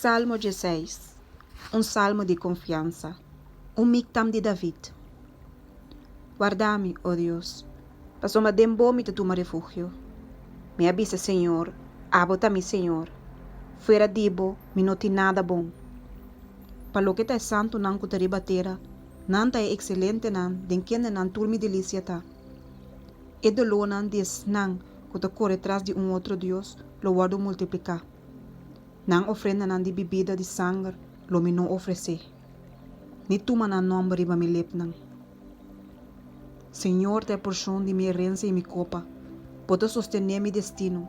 Salmo 16, un salmo di konfiansa, un miktam di David. Warda mi, o Dios, pasobra den Bo mi ta tuma refugio. Mi a bisa Señor, Abo ta mi Señor, fuera di Bo mi no tin nada bon. Pa loke ta e santunan ku ta riba tera, nan ta e ekselentenan den kendenan tur mi delisia ta. E dolónan di esnan ku ta kore tras di un otro dios lo wòrdu multipliká. Nan ofrendanan di bibida di sanger lo mi no ofresé, ni tuma nan nòmber riba mi lepnan. Señor ta e porshon di mi herensia i mi kopa, Bo ta sostené mi destino.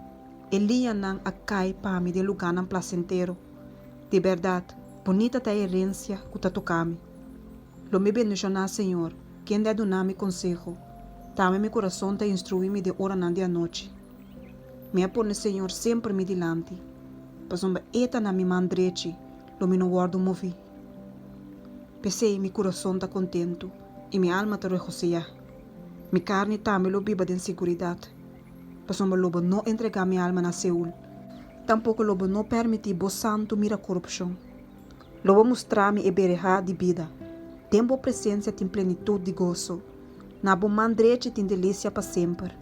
E liñanan a kai pa mi den lugánan plasentero. Di bèrdat, bunita ta e herensia ku ta toka mi. Lo mi bendishoná Señor, kende a duna mi konseho. Tambe mi kurason ta instruí mi den oranan di anochi. Mi a pone Señor semper mi dilanti, pasobra E ta na mi man drechi, lo mi no wòrdu moví. P'esei mi kurason ta kontentu i mi alma ta regosihá. Mi karni tambe lo biba den siguridat, pasobra lo bo no entregá mi alma na Seul, tampoko lo bo no pèrmití bo Santu mira korupshon. Lo bo mustra mi e berehá di bida. Den bo presensia tin plenitut di goso, na bo man drechi tin delisia pa semper.